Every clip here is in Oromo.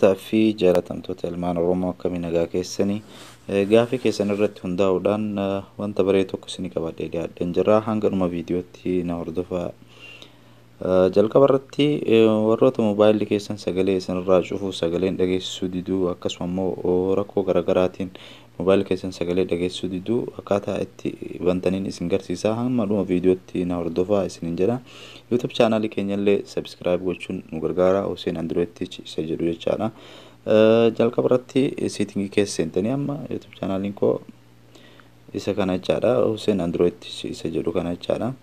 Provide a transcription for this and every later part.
Fi jaalatamtoota ilmaan Oromoo, akkamii nagaa keessanii? Gaafii keessan irratti hundaa'uudhaan wanta baree tokko isinii qabadhee dhiyaadheen jira. Hanga dhuma viidiyootti na hordofaa. Jalqaba irratti warroota moobaayilli keessan sagalee isinirraa cufu, sagaleen dhageessisuu diduu, akkasuma immoo rakkoo garaagaraatiin moobaayilli keessan sagalee dhageessisuu diduu, akkaataa itti bantaniin isin garsiisa. Hamma dhuma viidiyootti na hordofaa isiniin jedha. YouTube chaanaalii keenyallee subscribe gochuun nu gargaara. Hussein Android Tech isa jedhu jechaadha. Jalqaba irratti setting keessa seentanii, amma YouTube chaanaaliin koo isa kana jechaadha. Hussein Android Tech isa jedhu kana jechaadha.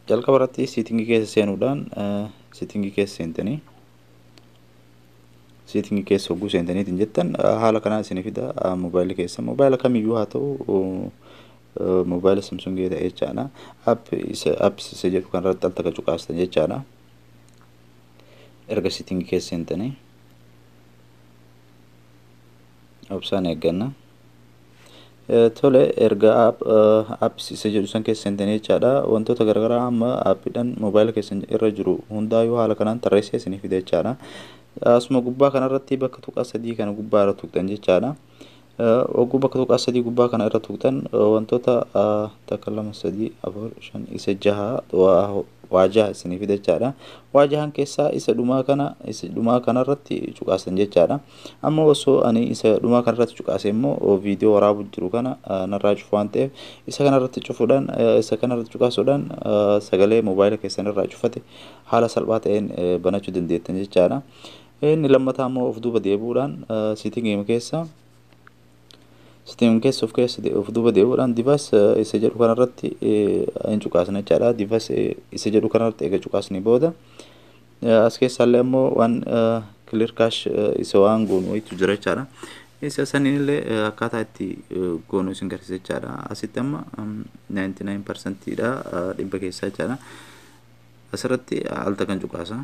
Jalqaba irratti setting keessa seenuudhaan, setting keessa seentanii, setting keessa hogguu seentaniitiin jettan, haala kanaa isinii fida moobaayilii keessa. Moobaayila kamiyyuu haa ta'u, moobaayila Samsungii ta'e jechaadha. App isa, apps isa jedhu kanarratti al takka cuqaastan jechaadha. Erga setting keessa seentanii obsaan eegganna. Tole, erga apps isa jedhu san keessa seentanii jechaadha. Wantoota garaagaraa amma aappiidhaan moobaayila keessan irra jiru hundaayyuu haala kanaan tarreessee isinii fida jechaadha. Asuma gubbaa kanarratti bakka tuqaa sadii kana gubbaa irra tuqxan jechaadha. Hogguu bakka tuqaa sadii gubbaa kana irra tuqxan, wantoota takka, lama, sadii, afur, shan, isa jaha, waa jaha isinii fida jechaadha. Waa jahan keessaa isa dhumaa kana, isa dhumaa kanarratti cuqaasan jechaadha. Amma osoo ani isa dhumaa kanarratti cuqaase immoo viidiyoo waraabuu jiru kana narraa cufu waan ta'eef, isa kanarratti cufuudhaan, isa kanarratti cuqaasuudhaan sagalee moobaayila keessan irraa cufate haala salphaa ta'een banachuu dandeettan jechaadha. Inni lammataa immoo of duuba deebi'uudhaan setting keessa of keessa of duuba deebi'uudhaan device isa jedhu kanarratti hin cuqaasna jechaadha. Device isa jedhu kanarratti eega cuqaasni booda, as keessaallee immoo waan clear cache isa waan goonu wayitu jira jechaadha. Isa saniin illee akkaataa itti goonu isin garsiisa jechaadha. Asitti amma 99% dha, dhibba keessaa jechaadha. Asirratti al takkan cuqaasa.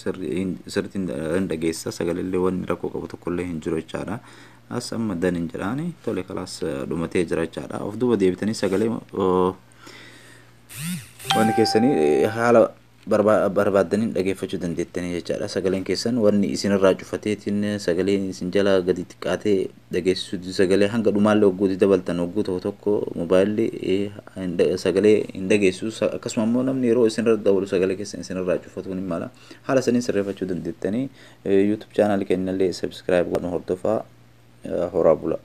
Sirriitti hin dhageessa, sagalee wanni rakkoo qabu tokkollee hin jiru jechaadha. As amma dan hin jedhaani. Tole, kalaas dhumatee jira jechaadha. Of duuba deebitanii sagalee wanni keessanii haala barbaaddaniin dhageeffachuu dandeettanii jechaadha. Sagaleen keessan wanni isinirraa cufateetiin sagaleen isin jala gadi xiqqaatee dhageessisuu, sagalee hanga dhumaallee hogguutti dabaltan, hogguu tokko tokko moobaayilli sagalee hin dhageessisu. Akkasuma immoo namni yeroo isinirra dabalu sagalee keessan isinirraa cufatuun hin mala. Haala saniin sirreeffachuu dandeettanii. YouTube chaanaalii keenyallee subscribe godhuu hordofaa, horaa bula.